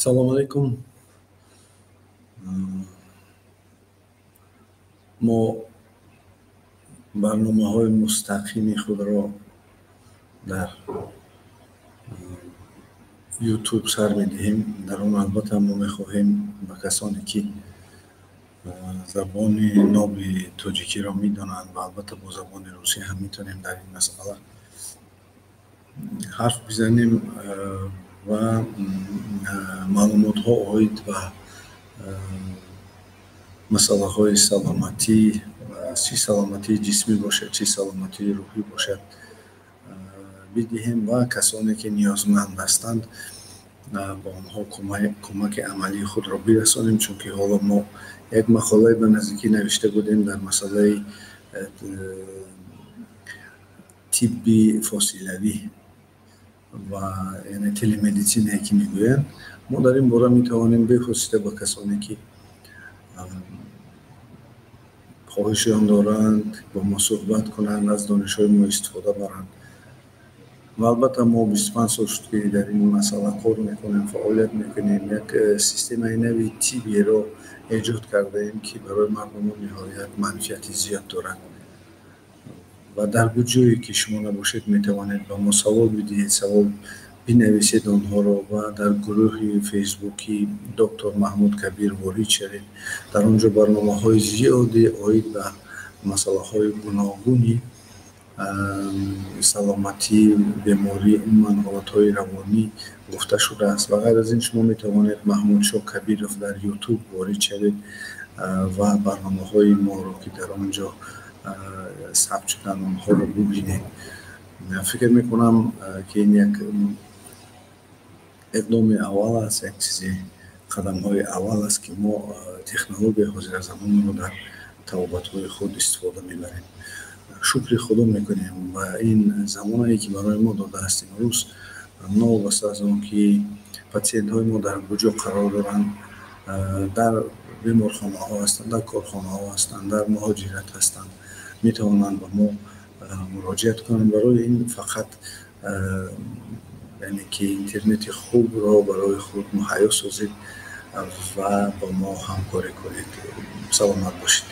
Салом алейкум. Мо барномаҳои мустақими худро дар Ютуб сар медиҳем. Дар он, албатта, мо мехоҳем ба касоне, ки забони ноби тоҷикиро медонанд, ва албатта бо забони русӣ ҳам метавонем дар ин масъала ҳарф бизанем ва маълумотҳо оид ба масъалаҳои саломатӣ, чӣ саломатии ҷисмӣ бошад, чӣ саломатии рӯҳӣ бошад, бидиҳем ва касоне, ки ниёзманд ҳастанд, ба онҳо кӯмаки амалии худро бирасонем, чунки ҳоло мо як мақолае ба наздикӣ навишта будем дар масъалаи тибби фосилавӣ ва яъне телемедитсинае, ки мегӯянд. Мо дар ин бора метавонем бевосита ба касоне, ки хоҳиши он доранд, бо мо суҳбат кунанд, аз донишҳои мо истифода баранд. Ва албатта мо 25 сол шуд, ки дар ин масъала кор мекунем, фаъолият мекунем. Як системаи нави тиббиро эҷод кардаем, ки барои мардумон ниҳоят манфиати зиёд дорад. Ва дар ҷое, ки шумо набошед, метавонед ба мо савол бидиҳед, савол бинависед онҳоро ва дар гурӯҳи фейсбуки доктор Маҳмуд Кабир ворид шавед. Дар он ҷо барномаҳои зиёде оид ба масъалаҳои гуногуни саломатӣ, беморӣ, умуман ҳолатҳои равонӣ гуфта шудааст. Ва ғайр аз ин, шумо метавонед Маҳмудшоҳ Кабиров дар Ютуб ворид шавед ва барномаҳои моро, ки дар он ҷо сабт шуданд, онҳоро бубинед. Фикр мекунам, ки ин як иқдоми аввал аст, як чизи қадамҳои аввал аст, ки мо технологияи ҳозиразамонро дар табобатҳои худ истифода мебарем. Шукри Худо мекунем ва ин замонае, ки барои мо додааст имрӯз, новобаста аз он ки патсиентҳои мо дар куҷо қарор доранд, дар беморхонаҳо ҳастанд, дар корхонаҳо ҳастанд, дар муҳоҷират ҳастанд, метавонанд ба мо муроҷиат кунанд. Барои ин фақат яъне ки интернети хубро барои худ муҳайё созед ва бо мо ҳамкорӣ кунед. Саломат бошед.